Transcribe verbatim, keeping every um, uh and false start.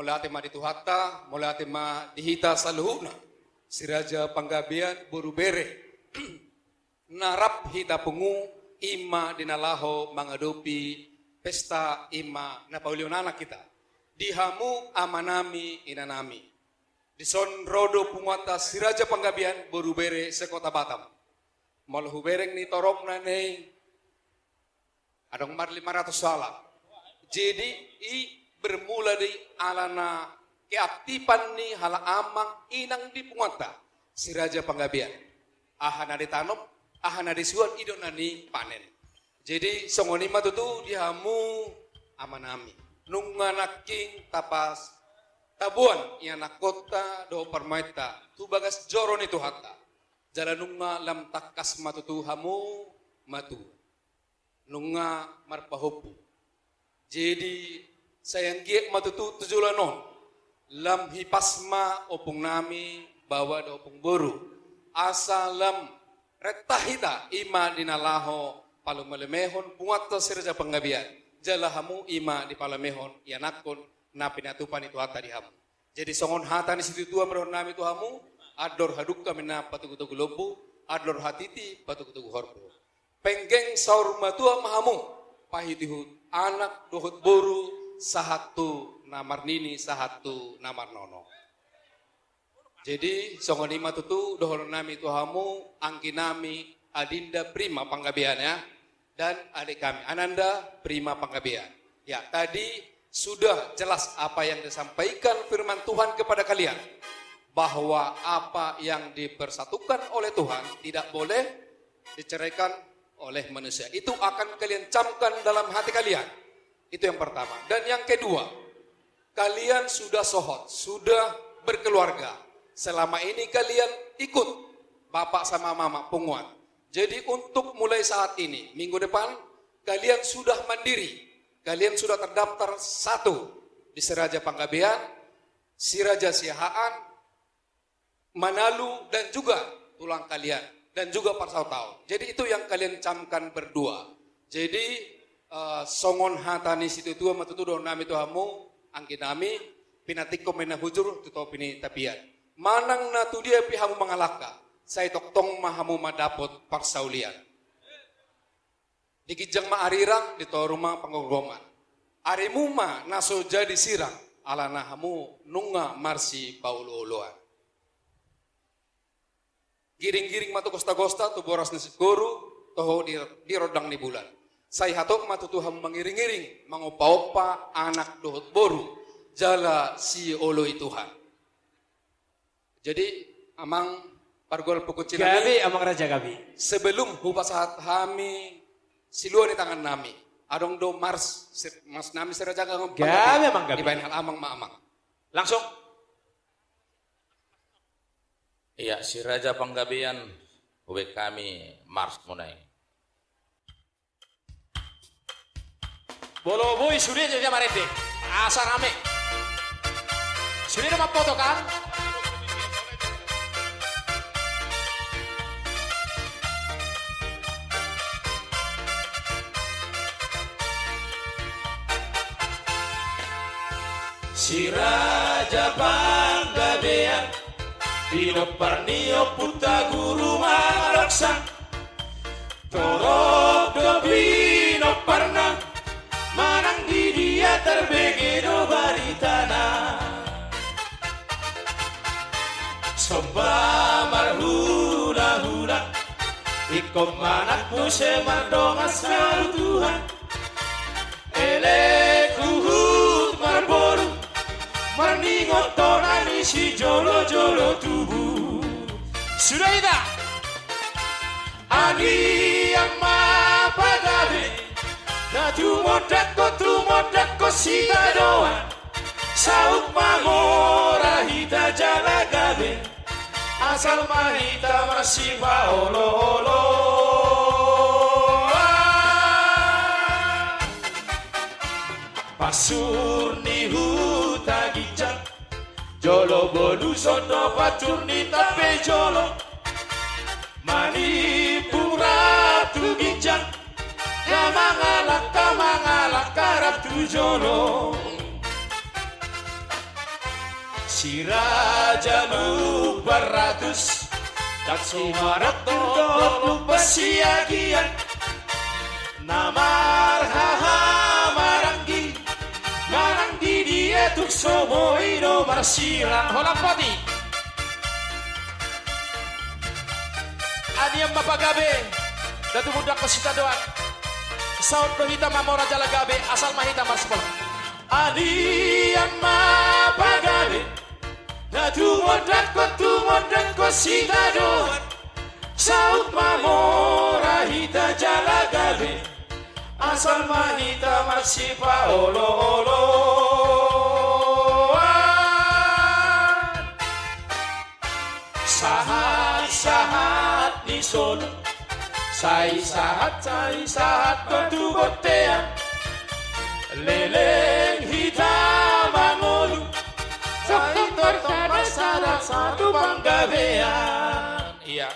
Mauliate ma di Tuhanta, mauliate ma di hita saluhutna. Si Raja Panggabean, boru bere. Na rap hita pungu, i ma di na laho mangadopi pesta, i ma na paulihon anak hita. Di hamu amanami, inanami. Dison ro do punguanta si Raja Panggabean, boru bere se-Kota Batam. Molo hubereng ni toropna na i, adong marlima ratus halak. Jadi, i bermula di alana keaktifan ni halak amang inang di punguanta, si Raja Panggabean. Aha na ditanom, aha na disuan, i do na nipanen. Jadi, songon i ma tutu di hamu amanami. Nunga nangkin tapas, taboan ianakkonta dohot parumaenta tu bagas joro ni Tuhanta. Jala nunga lam tangkas ma tutu hamu matua. Nunga marpahompu. Jadi, sai anggiat ma tutu tu joloan on, lam hipas ma ompungnami, baoa dohot ompung boru. Asa lam renta hita, i ma di na laho palumelumeon punguanta si Raja Panggabean. Jala hamu i ma dipalumeon ianakkon na pinatupa ni Tuhanta di hamu. Jadi songon hata ni situatua ma dohononnami tu hamu, andor hadungka ma inna patogutogu lombu, andor hatiti patogutogu horbo. Penggeng saur matua ma hamu, paihutihut anak dohot boru, sahat tu na marnini, sahat tu na marnono. Jadi, songon i ma tutu dohononnami tu hamu, angginami, adinda Prima Panggabean, ya, dan adik kami, Ananda Prima Panggabean. Ya, tadi sudah jelas apa yang disampaikan firman Tuhan kepada kalian, bahwa apa yang dipersatukan oleh Tuhan tidak boleh diceraikan oleh manusia. Itu akan kalian camkan dalam hati kalian. Itu yang pertama. Dan yang kedua, kalian sudah sohot, sudah berkeluarga. Selama ini kalian ikut bapak sama mama punguan. Jadi untuk mulai saat ini, minggu depan, kalian sudah mandiri. Kalian sudah terdaftar satu di Si Raja Panggabean, Si Raja Siahaan, Manalu, dan juga tulang kalian, dan juga parsaut taon. Jadi itu yang kalian camkan berdua. Jadi, eh, songon hata ni situatua ma tutu dohononnami tu hamu, angginami, pinantikhon ma inna hujur tu topi ni tapian. Manang na tu dia pe hamu mangalangka, sai tongtong ma hamu mandapot parsaulian. Di ginjang ma arirang, di toru ma panggomgoman. Arimu ma na so jadi sirang, alana hamu nunga marsipaolooloan. Giringgiring ma tu gostagosta, tu boras ni singkoru, toho di, di rondang ni bulan. Sai hatop ma tutu hamu mangiringiring, mangompaompa anak dohot boru, jala sioloi Tuhan. Jadi, amang pargual pukun cinami, gabe, amang raja, gabe. Sebelum hupasahat hami silua ni tangannami, adong do mars, mars nami Si Raja Panggabean. Gabe, amang, gabe. Dibaen halak amang ma, amang. Langsung. Iya, Si Raja Panggabean, hubaen hami mars muna i. Molo boi sude, jadi marende. Asa rame. Sude do mamboto, kan? Si Raja Panggabean, pinompar ni ompunta Guru Maloksang. Torop do pinomparna, manang di dia tarbege do baritana. Somba marhulahula, ingkon manat muse mardongan sautuhan. Elek huhut marboru, marningot tona ni sijolojolo tubu. Suda hita. Anian ma pagabe, na tumondangkon, tumondangkon sitadoan. Saut ma mora hita jala gabe, asal ma hita marsipaolooloan. Pasur ni huta ginjang, jolo boluson do pasur ni tampe jolo. Manimpung rap tu ginjang, na mangalangka, mangalangka rap tu jolo. Si Raja Lumban Ratus, ndang so marondang dohot Lumban Siagian. Na marhaha maranggi, manang di dia tung so boi do marsirang. Holan poti. Anian ma pagabe, ndang tumundalhon sitadoan. Saut do hita mamora jala gabe, asal ma hita marsipola. Anian ma pagabe, ndang tumundalhon, tumundalhon sitadoan. Saut mamora hita jala gabe, asal ma hita marsipaolo-oloan. Sahat, sahat ni solu, sai sahat, sai sahat ma tu bontean. Leleng hita mangolu, sai tongtong ma sada satu panggabean. Ia.